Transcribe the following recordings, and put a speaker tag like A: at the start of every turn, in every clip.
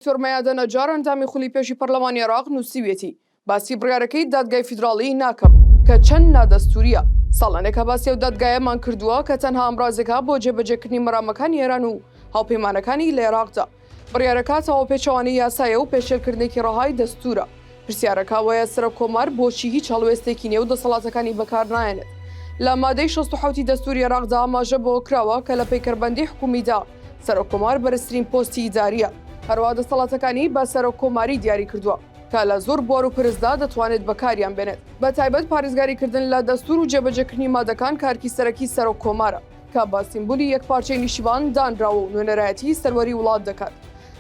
A: دکتۆر مەیادە نەجار ئەندامی خولی پێشی پەرلەمانی عێراق نووسیویەتی، باسی بڕیارەکەی دادگای فیدراڵی ناکەم کە چەند نادەستوورییە، ساڵانێکە باسی ئەو دادگایەمان کردووە کە تەنها ئامرازێکە بۆ جێبەجێکردنی مەرامەکانی ئێران و هاوپەیمانەکانی لە عێراقدا. بڕیارەکە تەواو پێچەوانەی یاسایە و پێشێلکردنێکی ڕەهای دەستوورە. پرسیارەکە ئەوەیە سەرۆک کۆمار بۆچی هیچ هەڵوێستێکی نێو دەسەڵاتەکانی بەکار نایەنێت؟ لە مادەی 67 ی دەستووری عێراقدا ئاماژە بەوە کراوە کە لە پەیکەربەندی حکوومیدا سەرۆک کۆمار بەرزترین پۆستی ئیدارییە. هەروەها دەسەڵاتەکانی بە سەرۆک کۆماری دیاری کردووە کە لە زۆر بوار و پرسدا دەتوانێت بەکاریان بێنێت. بە تایبەت پارێزگاریکردن لە دەستوور و جێبەجێکردنی مادەکان کە ئەرکی سەرەکی سەرۆک کۆمارە. کە بە سیمبولی یەکپارچەی نیشتیمان دانراوە و نوێنەرایەتی سەروەری وڵات دەکات.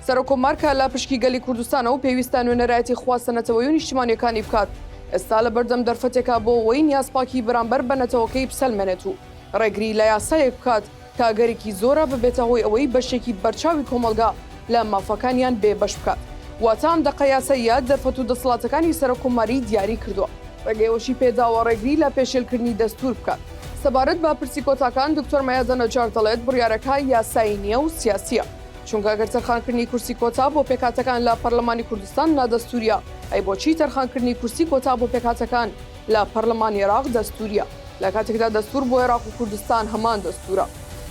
A: سەرۆککۆمار کە لە پشکی گەلی کوردستانە و پێویستە نوێنەرایەتی خواستە نەتەوەیی و نیشتیمانییەکانی بکات، ئێستا لەبەردەم دەرفەتێکە بۆ ئەوەی نیازپاکی بەرامبەر بە نەتەوەکەی بسەلمێنێت و ڕێگری لە یاسایەک بکات کە ئەگەرێکی زۆرە ببێتە هۆی ئەوەی بەشێکی بەرچاوی کۆمەڵگا لە مافەکانیان بێبەش بکات. واتە ئەم دەقە یاساییە دەرفەت و دەسەڵاتەکانی سەرۆککۆماری دیاری کردووە. ڕێگەی ئەوەشی پێداوە ڕێگری لە پێشێلکردنی دەستوور بکات. سەبارەت بە پرسی کۆتاکان، دکتۆر مەیادە نەجار دەڵێت، بڕیارەکە یاسایی نییە و سیاسییە، چونکە ئەگەر تەرخانکردنی کورسی کۆتا بۆ پێکهاتەکان لە پەرلەمانی کوردستان نادەستوورییە، ئەی بۆچی تەرخانکردنی کورسی کۆتا بۆ پێکهاتەکان لە پەرلەمانی عێراق دەستوورییە، لە کاتێکدا دەستوور بۆ عێراق و کوردستان هەمان دەستوورە؟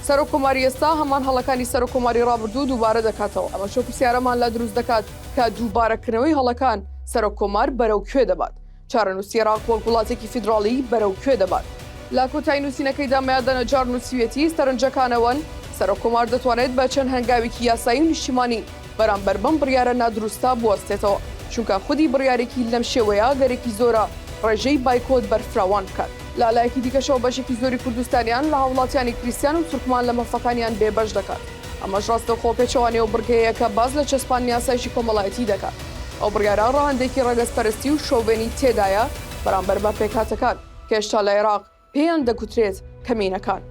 A: سەرۆککۆماری ئێستا هەمان هەڵەکانی سەرۆککۆماری ڕابردوو دووبارە دەکاتەوە، ئەمەش ئەو پرسیارەمان لا دروست دەکات کە دووبارەکردنەوەی هەڵەکان سەرۆککۆمار بەرەو کوێ دەبات؟ چارەنووسی عێراق وەک وڵاتێکی فیدراڵی بەرەو کوێ دەبات؟ لە کۆتایی نووسینەکەیدا مەیادە نەجار نووسیویەتی، سەرنجەکان ئەوەن، سەرۆککۆمار دەتوانێت بە چەند هەنگاوێکی یاسایی و نیشتیمانی بەرامبەر بەم بڕیارە نادروستە بوەستێتەوە، چونکە خودی بڕیارێکی لەم شێوەیە ئەگەرێکی زۆرە ڕێژەی بایکۆت بەرفراوان بکات. لە لایەکی دیکەشەوە بەشێکی زۆری کوردستانیان لە هاووڵاتیانی کریستیان و تورکمان لە مافەکانیان بێبەش دەکات. ئەمەش ڕاستەوخۆ پێچەوانەی ئەو بڕگەیەیە کە باس لە چەسپاندنی ئاسایشی کۆمەڵایەتی دەکات. ئەو بڕیارە ڕەهەندێکی ڕەگەزپەرستی و شۆڤێنی تێدایە بەرامبەر بە پێکهاتەکان کە هێشتا لە عێراق پێیان دەگوترێت کەمینەکان.